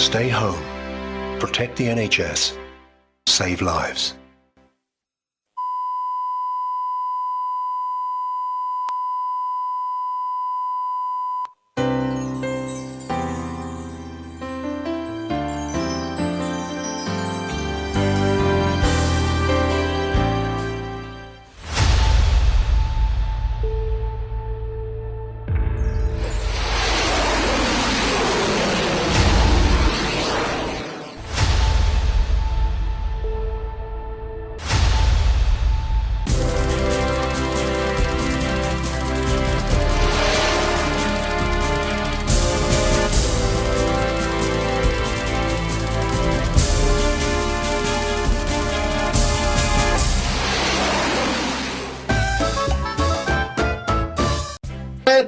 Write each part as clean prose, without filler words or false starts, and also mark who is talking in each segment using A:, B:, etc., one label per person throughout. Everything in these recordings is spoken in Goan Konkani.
A: Stay home, protect the NHS, save lives.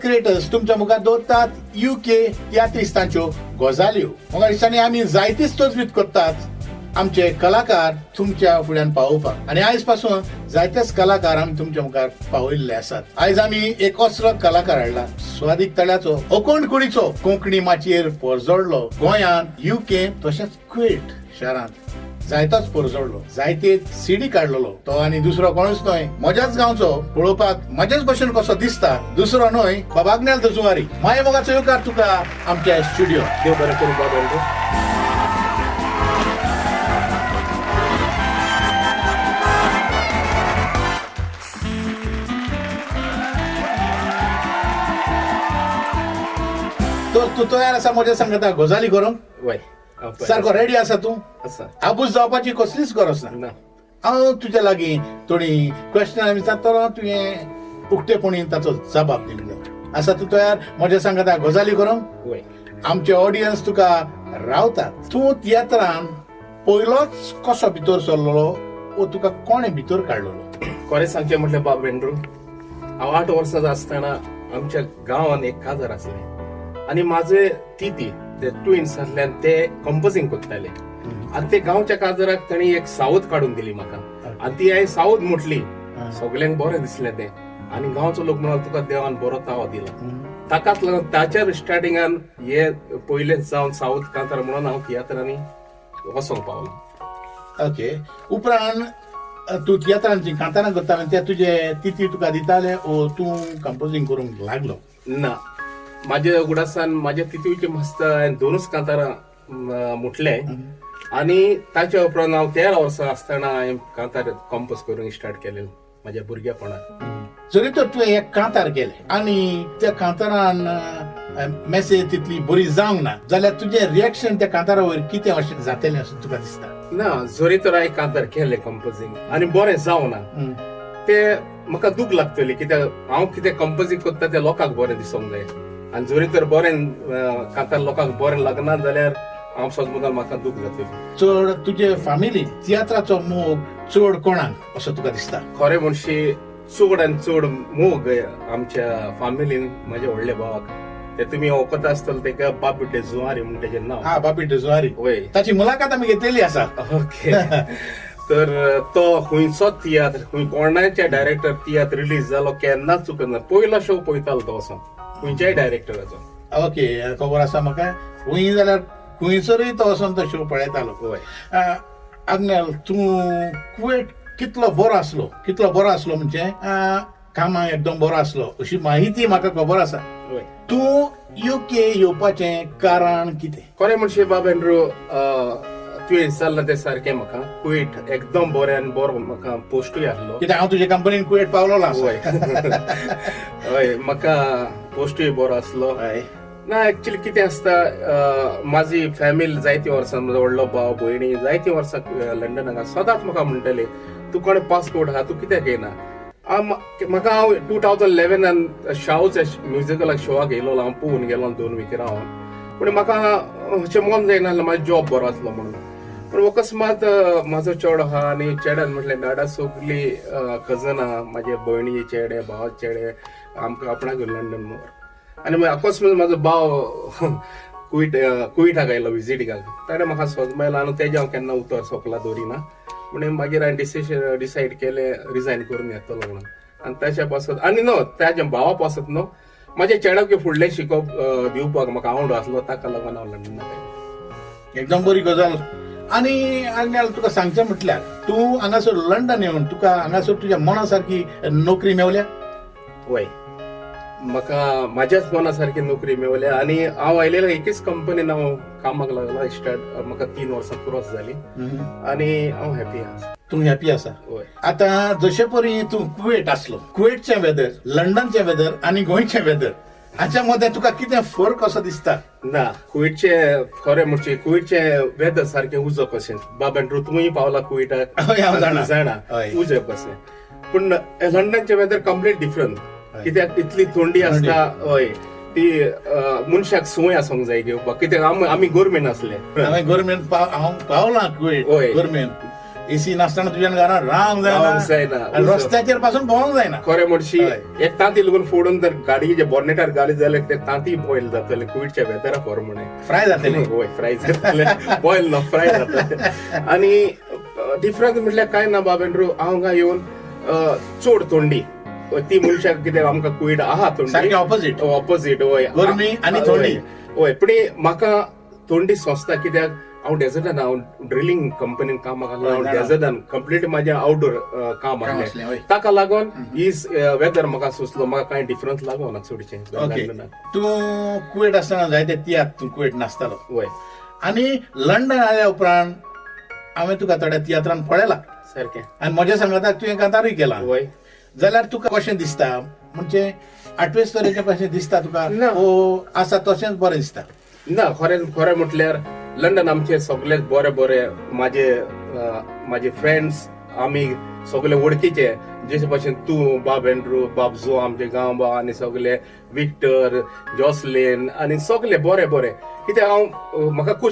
B: Creators तुमच्या मुखार दवरतात युके तियात्रिस्तांच्यो गजाल्यो. म्हाका दिसता आमी जायतीच तजवीज करतात आमचे कलाकार तुमच्या फुड्यान पावोवपाक, आनी आयज पासून जायतेच कलाकार आमी तुमच्या मुखार पावयल्ले आसात. आयज आमी एक असलो कलाकार हाडला, स्वादीक तळ्याचो, अकोण कुडीचो, कोंकणी माचयेर परजडलो, गोंयांत, युके तशेंच कुवेट शारांत जायतोच परजडलो, जायते सीडी काडलेलो तो. आनी दुसरो कोणूच न्हय, म्हज्याच गांवचो, पळोवपाक म्हज्याच भशेन कसो दिसता, दुसरो न्हय, बाबा आग्नेल जुवारी. माये मोगाचो येवकार तुका आमच्या स्टुडियो.
C: देव बरें करूं बाबा एंड्रू.
B: तर तूं तयार आसा म्हज्या सांगता गजाली करूंक?
C: वय, हांव तयार
B: सारको
C: आसा.
B: रेडी आसा तूं?
C: आसा.
B: आबूज जावपाची कसलीच गरज ना.
C: ना.
B: हांव तुज्या लागीं थोडीं क्वेश्चनां विचारतलो, तुवें उक्तेपणी ताचो जबाब दिवंक जाय. आसा तूं तयार म्हज्या सांगता गजाली करूंक?
C: वय.
B: आमचे ऑडियन्स तुका रावतात. तूं तियात्रान पयलोच कसो भितर सरलेलो वो तुका कोणें भितर काडलेलो?
C: खरें सांगचें म्हटल्यार बाब एंड्रू, हांव 8 वर्सां आसतना आमच्या गांवांत एक काजार आसलें आनी म्हाजे तिती ते ट्विन्स आसल्यान ते कंपोजींग करताले आनी ते गांवच्या काजराक तांणी एक सावद काडून दिली म्हाका आनी ती हांवें सावद म्हटली, सगल्यांक बरें दिसलें तें आनी गांवचो लोक म्हणालो तुका देवान बरो तावो दिला. ताकाच लागून ताच्या स्टार्टिंगान हे पयलेच जावन सावद कांतार म्हणून हांव तियात्रांनी वचोंक पावलो.
B: ओके, उपरांत तूं तियात्रांची कांतारां करताले ते तुजे तिती तुका दिताले ओ तूं कंपोजींग करूंक लागलो?
C: ना, म्हाज्या उगडासान म्हाज्या तितूचे मस्त हांवें दोनूच कांतारां म्हटलें आनी ताच्या उपरांत हांव 13 वर्सां आसतना हांवें कांतार कंपोज करूंक स्टार्ट केलें म्हाज्या भुरगेपणांत.
B: जरी तर तुवें एक कांतार केलें आनी त्या कांतारान मेसेज तितली बरी जावंक ना जाल्यार तुजें रिएक्शन त्या कांतारा वयर कितें अशें जातलें अशें तुका दिसता?
C: ना, जरी तर हांवें कांतार केलें कंपोजींग आनी बरें जावना ते म्हाका दूख लागतली, कित्याक हांव कितें कंपोजींग करता तें लोकांक बरें दिसूंक जाय आनी जरी तर बरें कांतार लोकांक बरें लागना जाल्यार हांव सजमताल म्हाका दूख जातली.
B: चड तुजे फामिली तियात्राचो मोग चड कोणाक असो तुका दिसता?
C: खरें म्हणशी चड आनी चड मोग आमच्या फामिलीन म्हाज्या व्हडल्या भावाक, ते तुमी वळखता आसतले तेका, बाबी डेजुआरी म्हूण तेजें नांव.
B: हा, बाबी डेजुआरी.
C: वय.
B: ताची मुलाखत आमी घेतलेली आसा.
C: ओके, तर तो खंयचो तियात्र, खंय कोणाच्या डायरेक्टर तियात्र रिलीज जालो केन्नाच चुकना, पयलो शो पळयतालो तो वचोन खंयच्याय डायरेक्टराचो.
B: ओके, खबर आसा म्हाका, खंय जाल्यार खंयसरूय तो वचोन तो शो पळयतालो.
C: वय.
B: आग्नेल, तूं कुवेट कितलो बरो आसलो, कितलो बरो आसलो म्हणजे कामाक एकदम बरो आसलो अशी माहिती म्हाका खबर आसा.
C: वय.
B: तूं युके येवपाचें कारण कितें?
C: खरें म्हणशे बाब एंड्रू, तुवें विचारलां तें सारकें, म्हाका कुवेट एकदम बरें आनी बरो म्हाका पोस्टूय आसलो.
B: कित्याक हांव तुजे कंपनीन कुवेट पावलोलो आसा.
C: वय वय, म्हाका पोस्टूय बरो आसलो.
B: हय.
C: ना, एक्चुअली कितें आसता, म्हाजी फॅमिली जायतीं वर्सां, म्हजो व्हडलो भाव भयणी जायतीं वर्सां लंडनाक आसा, सदांच म्हाका म्हणटाले तूं कोणें पासपोर्ट आहा तूं कित्याक येना. म्हाका हांव 2011 शावच्या म्युजिकलाक शोवाक येयलो, हांव पळोवन गेलो 2 वीक रावन, पूण म्हाका अशें मन जायना म्हाजो जॉब बरो आसलो म्हणून. पूण अकस्मात म्हाजो चेडो आहा आनी चेड्यान म्हटलें डाडा सगळीं कजनां म्हाजे भयणीचे चेडे भावाचे चेडे आमकां आपणाक लंडन व्हर. आनी मागीर अकस्मात म्हाजो भाव कुवेटाक आयलो विजिटिंगाक, ताणें म्हाका सोजमायलो आनी तेजें हांव केन्ना उतर सोंपला दवरिना म्हणून मागीर हांवें डिसिजन डिसायड केलें रिजायन करून येतलो म्हणून. आनी ताच्या पासत आनी न्हू ताच्या भावा पासत न्हू म्हाज्या चेड्याक फुडलें शिकोवप दिवपाक म्हाका आवड आसलो, ताका लागून हांव लंडनाक आयलो.
B: एकदम बरी गजाल. आनी आनी तुका सांगचें म्हटल्यार तूं हांगासर लंडन येवन तुका हांगासर तुज्या मना सारकी नोकरी मेवल्या?
C: वय, म्हाका म्हाज्याच मना सारकी नोकरी मेवल्या आनी हांव आयलेल्या एकेच कंपनीन हांव कामाक लागला. स्टार्ट म्हाका 3 वर्सां क्रॉस जाली आनी हांव हॅपी आसा.
B: तूं हॅपी आसा?
C: वय.
B: आतां जशे परी तूं कुवेट आसलो, कुवेटचें वेदर, लंडनचें वेदर आनी गोंयचें वेदर हाच्या मदें तुका कितें फरक असो दिसता?
C: ना, कुवेटचे खरें म्हणजे कुवेटचे वेदर सारकें उजो कशें. बाब एंड्रू, तुवूय पावला कुवेटाक.
B: हय, हांव जाणा.
C: जाणा,
B: हय.
C: उजो कशें. पूण लंडनचें वेदर कंप्लीट डिफरंट,
B: हय.
C: कित्याक इतली थंडी आसता. हय, ती मनशाक संवय आसूंक जाय घेवपाक, कित्याक आमी गरमेन आसले.
B: हांवें गरमेन हांव पावलां कुवेट.
C: हय.
B: गरमेन एसी नासतना तुज्यान घरान रावंक जायना,
C: रावंक जायना.
B: आनी रस्त्याचेर पासून भोंवंक जायना.
C: खरें म्हणशी
B: हय.
C: एक तांती लागून फोडून तर गाडयेचे बॉनेटार घाली जाल्यार ते तांती बॉयल जातले कुवेटच्या वेदरा प्रमाणे.
B: फ्राय जातले.
C: हय, फ्राय जातले, बॉयल ना, फ्राय जातले. आनी डिफरन्स म्हटल्यार कांय ना बाब एंड्रू, हांव हांगा येवन चड थंडी ती मनशाक, कित्याक आमकां कुवेट आहा थंडी.
B: सारकें ऑपोजीट.
C: ऑपोजीट, हय.
B: गरमी आनी थंडी.
C: हय, पूण म्हाका थंडी सोंसता, कित्याक हांव डेजर्टान, हांव ड्रिलींग कंपनीन कामाक आसलो. हांव डेजर्टान कंप्लीट म्हाजें आउटडोर काम
B: काम आसलें,
C: आसलें,
B: हय.
C: ताका लागून ही वेदर म्हाका सोंसलो, म्हाका कांय डिफरन्स लागोना चडशें.
B: ओके, तूं कुवेट आसतना जायते तियात्र तूं कुवेट नाचतालो.
C: वय.
B: आनी लंडन आयल्या उपरांत हांवें तुका थोड्या तियात्रान पळयला.
C: सारकें.
B: आनी म्हज्या सांगाताक तुवें कांतारूय केला.
C: वय.
B: जाल्यार तुका कशें दिसता, म्हणजे आठवेच तरेचें कशें दिसता तुका?
C: ना.
B: ओ आसा तशेंच बरें दिसता?
C: ना, खरें खरें म्हटल्यार लंडन आमचे सगळे बरे बरे म्हाजे म्हाजे फ्रेंड्स, आमी सगळे वळखीचे, जशे भशेन तूं, बाब एंड्रू, बाब जो, आमचे गांव भाव आनी सगळे विक्टर, जॉसलेन आनी सगळे बरे बरे. कित्याक हांव म्हाका खूब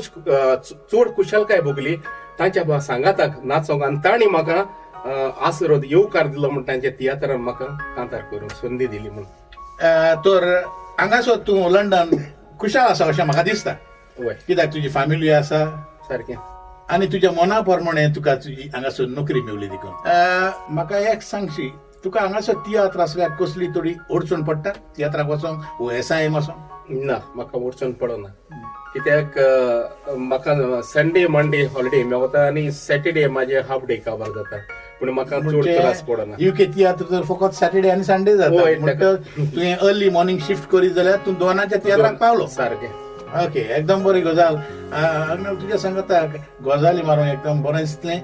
C: चड कुशलकाय भोगली तांच्या सांगाताक नाचोंक आनी तांणी म्हाका आसरो येवकार दिलो म्हूण तांच्या तियात्रान म्हाका कांतार करूंक संदी दिली म्हूण.
B: तर हांगासर तूं लंडन खुशाल आसा अशें म्हाका दिसता.
C: वय.
B: कित्याक तुजी फॅमिली आसा.
C: सारकें.
B: आनी तुज्या मना प्रमाणे तुका तुजी हांगासर नोकरी मेवली देखून. म्हाका एक सांगशी, तुका हांगासर तियात्र आसल्यार कसली थोडी अडचण पडटा तियात्राक वचोंक वो एसआयएम वचोंक?
C: ना, म्हाका अडचण पडना, कित्याक म्हाका संडे मंडे हॉलिडे मेवता आनी सॅटर्डे म्हाजे हाफ डे काबार जाता, पूण म्हाका चड त्रास पडना.
B: युके तियात्र जर फकत सॅटर्डे आनी संडे जाता,
C: हय,
B: म्हणटकच तुवें अर्ली मॉर्निंग शिफ्ट करीत जाल्यार तूं दोनाच्या तियात्राक पावलो.
C: सारकें.
B: ओके, एकदम बरी गजाल. तुज्या सांगाताक गजाली मारूंक एकदम बरें दिसलें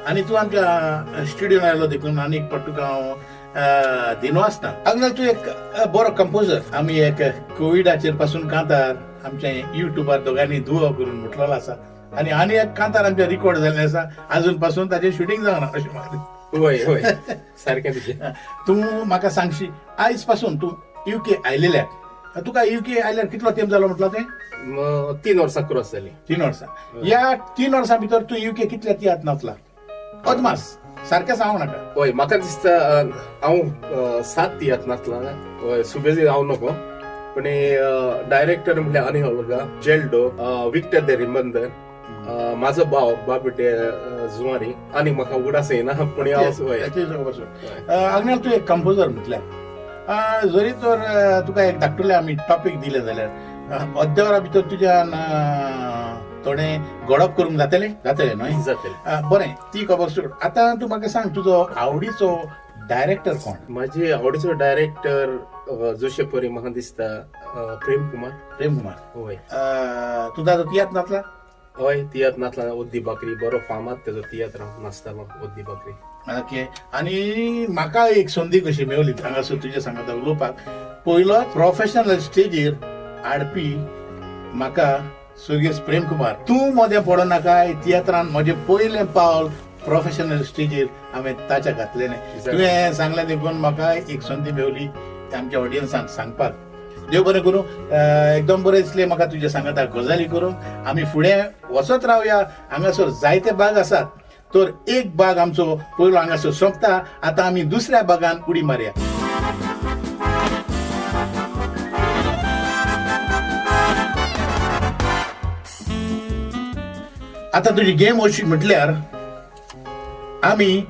B: आनी तूं आमच्या स्टुडियोन आयलो देखून आनी एक फावट तुका हांव दिनवासता. अग्नेल, तूं एक बरो कंपोजर. आमी एक कोविडाचेर पासून कांतार आमच्या युट्यूबार दोगांनी दुवो करून म्हटलेलो आसा आनी आनी एक कांतार आमचें रिकॉर्ड जाल्लें आसा, आजून पासून ताचें शुटींग जावना अशें म्हाका दिसता.
C: वय वय, सारकें तुजें.
B: तूं म्हाका सांगशी, आयज पासून तूं युके आयलेल्याक, तुका युके आयल्यार कितलो तेंप जालो म्हटलो तें?
C: 3 वर्सां क्रॉस जाली.
B: 3 वर्सां. ह्या 3 वर्सां भितर तूं युके कितल्या तियात्र नाचला? अदमास, सारकें सांगू नाका.
C: हय, म्हाका दिसता हांव 7 तियात्र नाचला. हय, सुबेज हांव नको, पूण डायरेक्टर म्हळ्यार अनिल ओल्गा, जेल्डो, विक्टर दे रिबंदर, म्हाजो भाव बाबी दे जुवारी, आनी म्हाका उगडास येना, पूण हांव. हय.
B: अग्नेल, तूं एक कंपोजर म्हटल्यार जरी तर तुका एक धाकटुलें आमी टॉपीक दिलें जाल्यार अर्द्या वरा भितर तुज्यान थोडें घडप करूंक जातलें? जातलें न्हय?
C: जातलें.
B: बरें, ती खबर सोड. आतां तूं म्हाका सांग, तुजो आवडीचो डायरेक्टर कोण?
C: म्हाजी आवडीचो डायरेक्टर जशे परी म्हाका दिसता प्रेम कुमार.
B: प्रेम कुमार.
C: हय.
B: तूं ताजो तियात्र नाचला?
C: हय, तियात्र नाचला. ओद्दी बाकरी बरो फामाद तेजो तियात्र नाचतालो, ओद्दी बाकरी.
B: ओके, आनी म्हाका एक संदी कशी मेवली हांगासर तुज्या सांगाता उलोवपाक, पयलो प्रोफेशनल स्टेजीर हाडपी म्हाका स्वर्गेस्त प्रेम कुमार. तूं मदें पडनाका, तियात्रान म्हजें पयलें पावल प्रोफेशनल स्टेजीर हांवें ताच्या घातलें. तुवें सांगलें देखून म्हाका एक संदी मेवली आमच्या ऑडियन्सांक सांगपाक. देव बरें करूं. एकदम बरें दिसलें म्हाका तुज्या सांगाता गजाली करूंक. आमी फुडें वचत रावया, हांगासर जायते भाग आसात, तर एक भाग आमचो पयलो हांगासर सोंपता. आतां आमी दुसऱ्या भागान उडी मारया. आतां तुजी गेम अशी म्हटल्यार आमी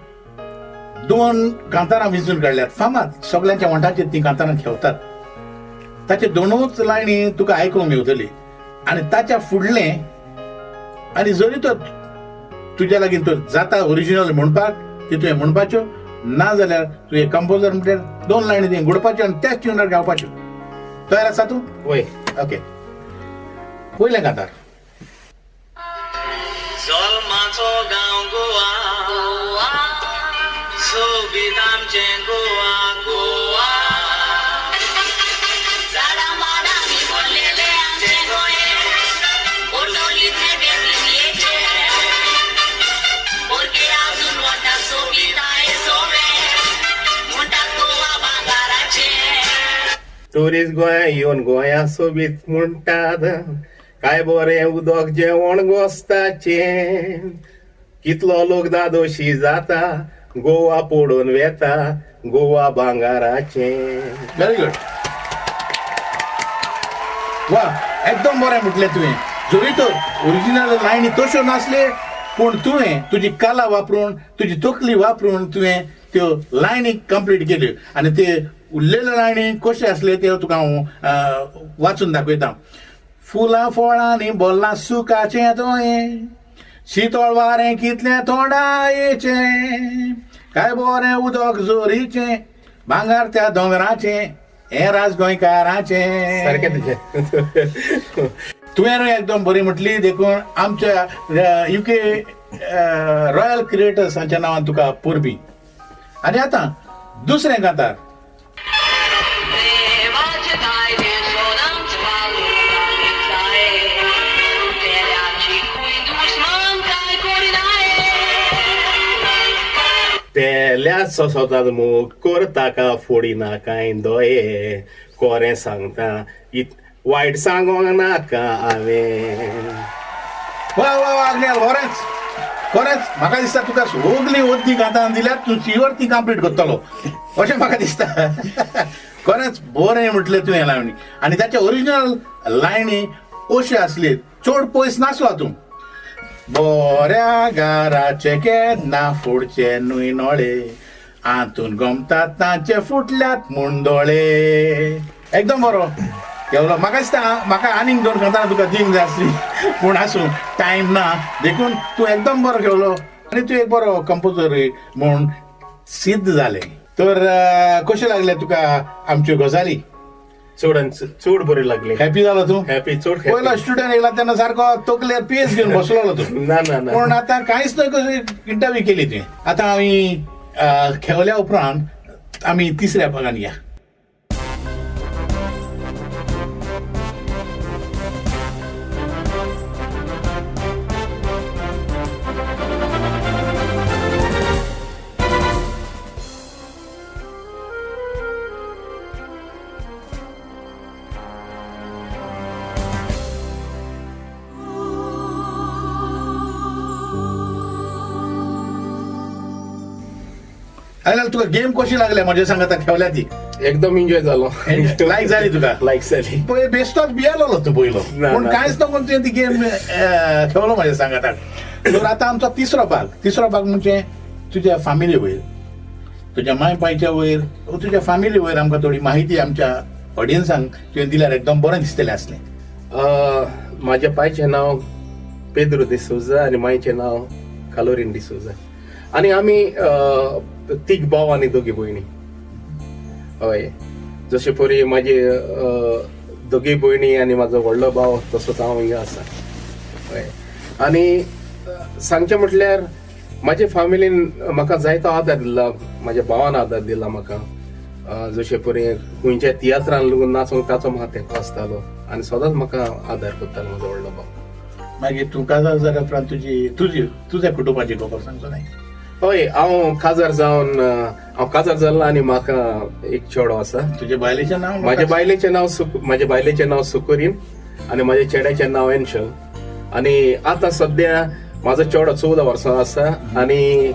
B: 2 कांतारां विंचून काडल्यात फामाद, सगळ्यांच्या वंठाचेर तीं कांतारां खेवतात. ताचे दोनूच लायनी तुका आयकूंक मेवतली आनी ताच्या फुडलें आनी जरी तो तुज्या लागीं तो जाता ओरिजिनल म्हणपाक ती तुवें म्हणपाच्यो, ना जाल्यार तुवें कंपोजर म्हटल्यार 2 लायनी तुवें गुडपाच्यो आनी त्याच ट्युनार गावपाच्यो. तयार आसा तूं?
C: वय.
B: ओके, पयलें कांतार.
D: जल्माचो गांव गोवा, सोबीत आमचें गोवा गोवा,
E: झाडां माडांनी भरलेलें आमचें गोंय, पोटोली थेंबे दिवयेचे, पोरके अजून वता सोबिताय सोवे, म्हणटात गोवा भांगराचें.
C: टुरिस्ट गोंया येवन गोंया सोबीत म्हणटात, काय बरें उदक जेवण गोस्ताचें, कितलो लोक दादोशी जाता, गोवा पडून वेता, गोवा भांगराचें.
B: व्हेरी गुड, वा, एकदम बरें म्हटलें तुवें. जरी तर ओरिजिनल लायनी तश्यो नासले, पूण तुवें तुजी कला वापरून, तुजी तकली वापरून तुवें त्यो लायनी कंप्लीट केल्यो. आनी ते उरलेले लायनी कशे आसले ते तुका हांव वाचून दाखयता. फुलां फळांनी भरलां सुखाचें तुवें, शितळ वारें कितलें तोंडायेचें, काय बरें उदक जोरीचें, भांगर त्या दोंगराचें, हें राज गोंयकाराचें.
C: सारकें तुजें.
B: तुवें एकदम बरी म्हटली, देखून आमच्या युके रॉयल क्रिएटर्स हांच्या नांवान तुका परबी. आनी आतां दुसरें कांतार.
C: पेल्याचो सदांच मोग करता का फोडिना कांय दोये, कोरें सांगता वायट सांगोंक नाका हांवें.
B: वा वा वा आग्नेल, बरेंच खरेंच म्हाका दिसता तुका सगली ओद्दी कांतारां दिल्यार तूं शिवर ती कंप्लीट करतलो अशें म्हाका दिसता. खरेंच बरें म्हटलें तुवें लायणी. आनी ताचे ओरिजिनल लायणी अश्यो आसली, चड पयस नासलो तूं. बऱ्या गाराचे केन्ना फुडचे न्हय नोळे, आंतून गमतात तांचे फुटल्यात म्हूण दोळे. एकदम बरो केवलो. म्हाका दिसता म्हाका आनीक 2 कांतारां तुका दिवंक जाय आसली, पूण आसूं, टायम ना, देखून तूं एकदम बरो खेळलो आनी तूं एक बरो कंपोजर म्हूण सिद्ध जालें. तर कशें लागलें तुका आमच्यो गजाली?
C: चड चड बरी लागली.
B: हॅपी जालो तूं?
C: हॅपी, चड.
B: पयलो स्टुडंट येयला तेन्ना सारको तकलेर पेज घेवन बसलेलो तूं.
C: ना ना ना.
B: पूण आतां कांयच न्हय, कशें इंटरव्यू केली तुवें. आतां आमी खेळल्या उपरांत आमी तिसऱ्या भागान या. तुका गेम कशी लागले म्हजे सांगता खेळल्या ती?
C: एकदम एन्जॉय जालो.
B: लायक जाली तुका?
C: लायक जाली.
B: पळय बेश्टोच भियेलोलो तूं पयलो, पूण कांयच न्हू तुवें ती गेम खेळलो म्हजे सांगाता. तर आतां आमचो तिसरो भाग. तिसरो भाग म्हणजे तुज्या फामिली वयर, तुज्या माय पायच्या वयर, तुज्या फामिली वयर आमकां थोडी माहिती आमच्या ऑडियन्सांक तुवें दिल्यार एकदम बरें दिसतलें आसलें.
C: म्हाज्या पायचें नांव पेद्रो डिसोजा आनी मायचें नांव कालोरीन डिसोजा. आनी आमी तीग भाव आनी दोगी भयणी. हय, जशे परी म्हाजी दोगी भयणी आनी म्हाजो व्हडलो भाव, तसोच हांव हिंगा आसा. हय, आनी सांगचें म्हटल्यार म्हाजे फामिलीन म्हाका जायतो आदार दिला, म्हाज्या भावान आदार दिला म्हाका. जशे परी खंयच्या तियात्रान लागून नाचूंक ताचो म्हाका तेंको आसतालो आनी सदांच म्हाका आदार करतालो म्हजो व्हडलो भाव.
B: मागीर तूं काजार जाल्या उपरांत तुजी तुजी तुज्या कुटुंबाची खबर सांगचो न्हय?
C: हय, हांव काजार जावन, हांव काजार जाल्लो आनी म्हाका एक चेडो आसा.
B: तुजे बायलेचें नांव?
C: म्हाज्या बायलेचें नांव म्हाज्या बायलेचें नांव सुकुरीन आनी म्हाज्या चेड्याचें नांव एन्शल. आनी आतां सद्या म्हाजो चेडो 14 वर्सां आसा. आनी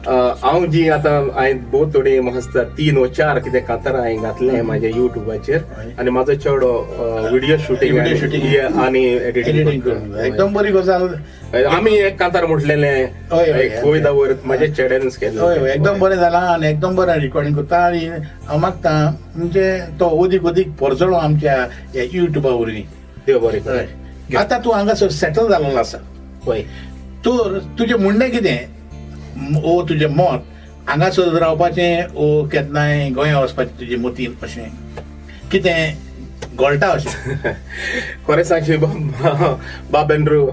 C: हांव जी आतां हांवें भोव थोडी म्हाका दिसता 3 वा 4 कितें कांतारां हांवें घातलें म्हाज्या युट्यूबाचेर. आनी म्हाजो चेडो व्हिडियो शुटींग आनी एडिटींग.
B: एकदम बरी गजाल.
C: आमी एक कांतार म्हटलेलें गोविंदा वयर म्हाज्या चेड्यानूच केलें.
B: हय, एकदम बरें जालां आनी एकदम बरें रिकॉर्डिंग करता. आनी हांव मागता म्हणजे तो अदीक अदीक परजळो आमच्या ह्या युट्यूबा वरवीं.
C: देव बरें करूं.
B: आतां तूं हांगासर सेटल जाल्लो आसा.
C: वय.
B: तर तुजें म्हणणें कितें ओ तुजें मत हांगासर रावपाचें ओ केन्नाय गोंया वचपाचें तुजे मतीन अशें कितें घोळटा अशें?
C: खरें सांगशी बाब एंड्रू,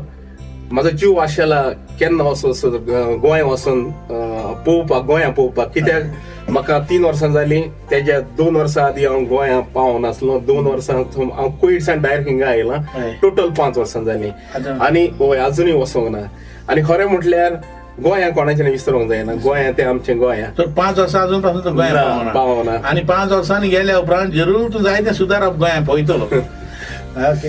C: म्हाजो जीव आशेला केन्ना वचोन गोंया वचोन पळोवपाक, गोंया पळोवपाक. कित्याक म्हाका 3 वर्सां जालीं, तेज्या 2 वर्सां आदीं हांव गोंया पावनासलो. 2 वर्सां हांव कुवेटसान डायरेक्ट हिंगा आयला, टोटल 5 वर्सां जालीं आनी हय अजुनूय वचोंक ना. आनी खरें म्हटल्यार गोंया कोणाचें विसरूंक जायना, गोंया तें आमचें गोंया.
B: तर 5 वर्सां अजून पासून तूं गोंया
C: पावना
B: आनी 5 वर्सांनी गेल्या उपरांत जरूर तूं जायते सुदारप गोंया पळयतलो. ओके,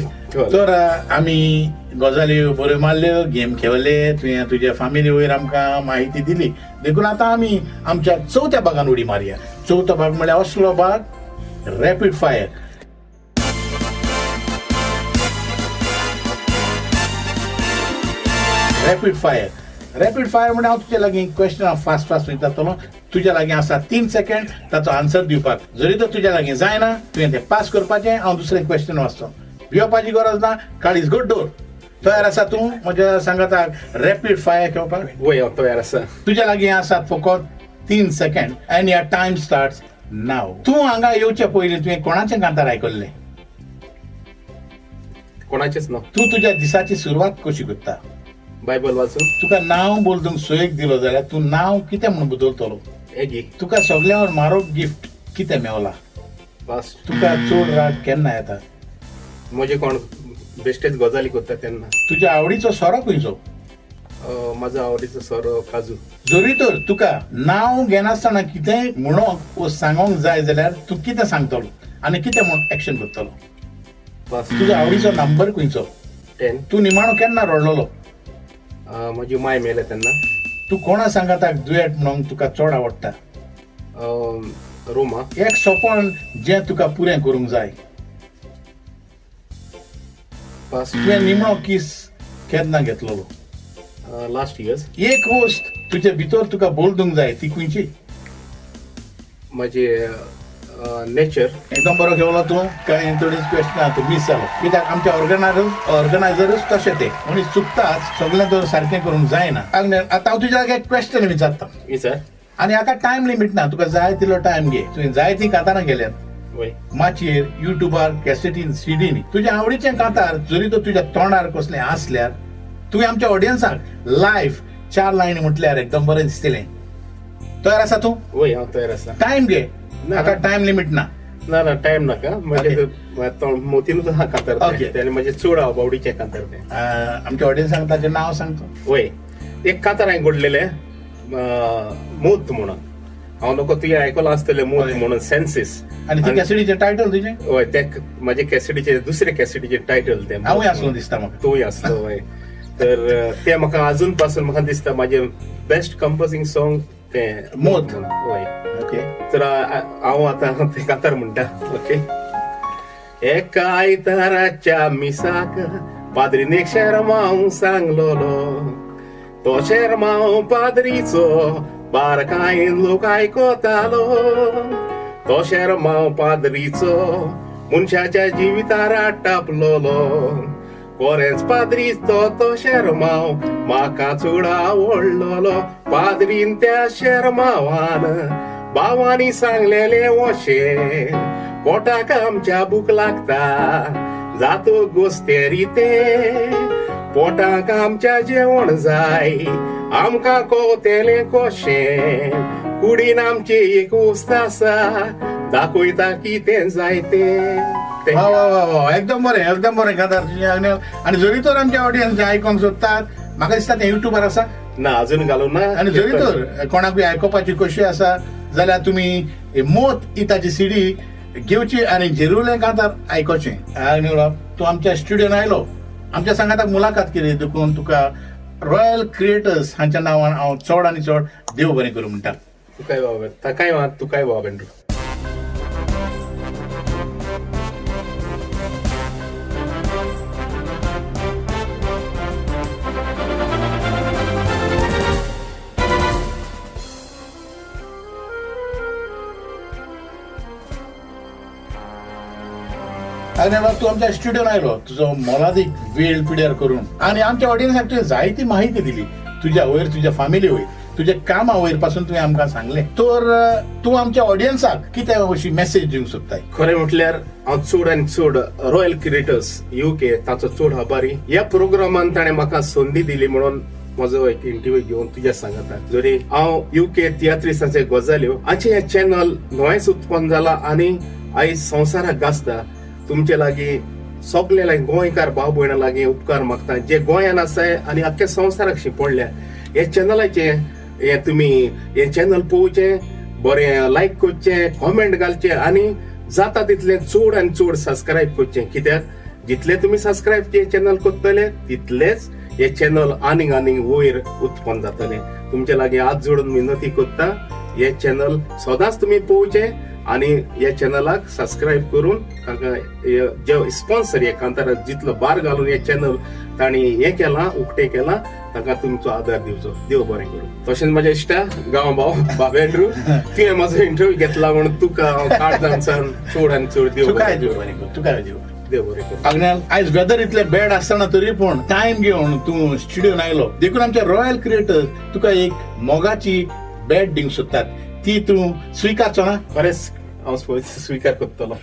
B: तर आमी गजाली बऱ्यो मारल्यो, गेम खेळले, तुवें तुज्या फामिली वयर आमकां म्हायती दिली. देखून आतां आमी आमच्या चवथ्या भागान उडी मारया. चवथो भाग म्हळ्यार असलो भाग, रॅपीड फायर. रॅपीड फायर म्हणजे हांव तुज्या लागीं क्वेश्चन फास्ट फास्ट विचारतलो. तुज्या लागीं आसा 3 सेकंड ताचो आन्सर दिवपाक. जरी तर तुज्या लागीं जायना तुवें तें पास करपाचें. हांव दुसरें क्वेश्चन वाचतो, भिवपाची गरज ना. काळीज घट दवर. तयार आसा तूं म्हज्या सांगाताक रॅपीड फायर खेळपाक?
C: वय, हांव तयार आसा.
B: तुज्या लागीं आसात फकत 3 second and your time starts now. तूं हांगा येवचे पयलीं तुवें कोणाचें कांतार आयकल्लें?
C: कोणाचेच ना.
B: तूं तुज्या दिसाची सुरवात कशी करता?
C: बायबल वाचून.
B: तुका नांव बदलूंक सोयीक दिलो जाल्यार तूं नांव कितें म्हूण बदलतलो?
C: एगी.
B: तुका सगळ्यांवर म्हारग गिफ्ट कितें मेवला?
C: पास.
B: तुका चड राग केन्ना येता?
C: म्हजे कोण बेश्टेच गजाली करता तेन्ना.
B: तुज्या आवडीचो सोरो खंयचो?
C: म्हाजो आवडीचो सोरो काजू.
B: जरी तर तुका नांव घेनासतना कितेंय म्हणोंक वो सांगोंक जाय जाल्यार तूं कितें सांगतलो आनी कितें म्हूण एक्शन करतलो?
C: पास.
B: तुजो आवडीचो नंबर खंयचो?
C: 10.
B: तूं निमाणो केन्ना रडलोलो?
C: म्हजी माय मेले तेन्ना.
B: तूं कोणा सांगाताक दुयेट म्हणूंक तुका चड आवडटा?
C: रोमा.
B: एक सपन जें तुका पुरें करूंक जाय?
C: पास.
B: तुवें निमणो किस केन्ना घेतलोलो?
C: Last years.
B: एक वस्त तुजे भितर तुका बदलूंक जाय ती खंयची?
C: म्हजी नेचर.
B: एकदम बरो खेळलो तूं, कांय थोडीच क्वेश्चन तूं मीस जालो. कित्याक आमचे ऑर्गनायझरूच तशें ते मनीस चुकताच, सगळें तर सारकें करूंक जायना. आतां हांव तुज्या एक क्वेश्चन विचारता.
C: विचार.
B: आनी हाका टायम लिमीट ना, तुका जाय तितलो टायम घे. तुवें जायतीं कांतारां केल्यात माचयेर, युट्यूबार, कॅसेटीन, सीडीनी. तुज्या आवडीचें कांतार जरी तर तुज्या तोंडार कसलें आसल्यार तुवें आमच्या ऑडियन्साक लायव्ह 4 लायनी म्हटल्यार एकदम बरें दिसतलें. तयार आसा तूं?
C: वय, हांव तयार आसा.
B: टायम घे, हाका टायम लिमीट ना.
C: ना ना, टायम नाका. म्हणजे मोतीनूच आहा कांतार तें आनी म्हजें चड आवडीचें कांतार तें.
B: आमच्या ऑडियन्साक ताचें नांव सांगतो.
C: वय, एक कांतार हांवें घडलेलें मोत म्हणून. हांव नको तुवें आयकलां आसतलें मोत म्हणून, सेन्सीस.
B: आनी ते कॅसेटीचें टायटल तुजें?
C: हय, ते म्हजे कॅसेटीचें, दुसरे कॅसेटीचें टायटल तें.
B: हांवूय आसलो दिसता म्हाका.
C: तूंय आसलो. हय, तर तें म्हाका अजून पासून म्हाका दिसता म्हाजें बेस्ट कंपोजींग सॉंग तें
B: मोत.
C: हय.
B: ओके,
C: तर हांव आतां तें कांतार म्हणटा. ओके. एका आयताराच्या मिसाक पाद्रीन एक शेरमांव सांगलोलो, तो शेरमांव पाद्रीचो बारकायेन लोक आयकतालो. तो शेरमांव पाद्रीचो मनशाच्या जिवितार टापलोलो. कोरेंच पाद्रीचो तो शेरमांव म्हाका चड आवडलोलो. पाद्रीन त्या शेरमांवान भावांनी सांगलेलें अशें, पोटाक आमच्या भूक लागता जातो गोस्ते रिते, पोटाक आमच्या जेवण जाय आमकां कोवतेलें कशें, कुडीन आमची एक वस्त आसा दाखयता कितें जाय तें.
B: वा वा वा वा, एकदम बरें, एकदम बरें कांतार तुजें. आनी जरी तर आमच्या ऑडियन्स आयकोंक सोदतात, म्हाका दिसता तें युट्यूबार आसा
C: ना अजून घालूं ना.
B: आनी जरी तर कोणाकूय आयकुपाची कशी आसा जाल्यार तुमी मोत ही ताची सीडी घेवची आनी जेरुलें कांतार आयकोचें. तूं आमच्या स्टुडियोन आयलो, आमच्या सांगाताक मुलाखत केली, देखून तुका रॉयल क्रिएटर्स हांच्या नांवान हांव चड आनी चड देव बरें करूं म्हणटा.
C: तुकाय बाबा, ताकाय तुकाय बाबा बेंड्रू.
B: आग्नेल बाब, तूं आमच्या स्टुडियोन आयलो, तुजो मोलादीक वेळ पिड्यार करून आनी आमच्या ऑडियन्साक तुवें जायती माहिती दिली. तुज्या वयर, तुज्या फॅमिली वयर, तुज्या कामा वयर पासून तुवें आमकां सांगलें. तर तूं आमच्या ऑडियन्साक कितें अशी मॅसेज दिवंक सोदताय?
C: खरें म्हटल्यार हांव चड आनी चड रॉयल क्रिएटर्स युके ताचो चड आभारी. ह्या प्रोग्रामान ताणें म्हाका संदी दिली म्हणून म्हजो एक इंटरव्यू घेवन तुज्या सांगता. जरी हांव युके तियात्रिस्तांचे गजाल्यो हाचें हें चॅनल नवेंच उत्पन्न जाला आनी आयज संवसाराक गाजता. तुमचे लागीं सगळे लागीं गोंयकार भाव भयणां लागीं उपकार मागता, जे गोंयान आसाय आनी अख्ख्या संवसाराक शिंपडल्या. हे चॅनलाचें हे तुमी हे चॅनल पळोवचें, बरें लायक करचें, कॉमेंट घालचें आनी जाता तितलें चड आनी चड सबस्क्रायब करचें. कित्याक जितले तुमी सबस्क्रायब हे चॅनल करतले तितलेच हे चॅनल आनीक आनीक वयर उत्पन्न जातलें. तुमचे लागीं हात जोडून विनंती करता, हे चॅनल सदांच तुमी पळोवचें आनी ह्या चॅनलाक सबस्क्रायब करून तांकां हे जे स्पॉन्सर हे कांताराक जितलो भार घालून हे चॅनल तांणी हें केलां, उक्तें केलां, तांकां तुमचो आदार दिवचो. देव बरें करूं. तशेंच म्हज्या इश्टा गांव भाव बाब एंड्रू, तुवें म्हजो इंटरव्यू घेतला म्हणून तुका हांव काळजांतल्यान चड आनी चड देव
B: तुकाय
C: बरें
B: देव
C: करूं.
B: बरें करूं, तुकाय देव.
C: देव बरें करूं.
B: आग्नेल, आयज वेदर इतलें बॅड आसतना तरी पूण टायम घेवन तूं स्टुडियोन आयलो, देखून आमच्या रॉयल क्रिएटर्स तुका एक मोगाची बॅट दिवंक सोदतात, ती तूं स्विकारचो ना?
C: खरेंच हांव स्विकार करतलो.